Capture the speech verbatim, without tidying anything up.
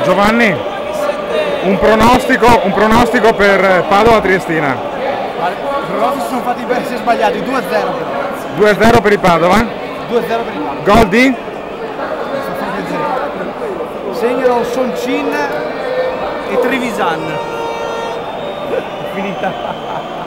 Giovanni, un pronostico, un pronostico per Padova Triestina. I pronostici sono fatti bene, si è sbagliati, due a zero però. Due a zero per il Padova. Due a zero per il Padova. Gol di? Segnano Soncin e Trevisan. È finita.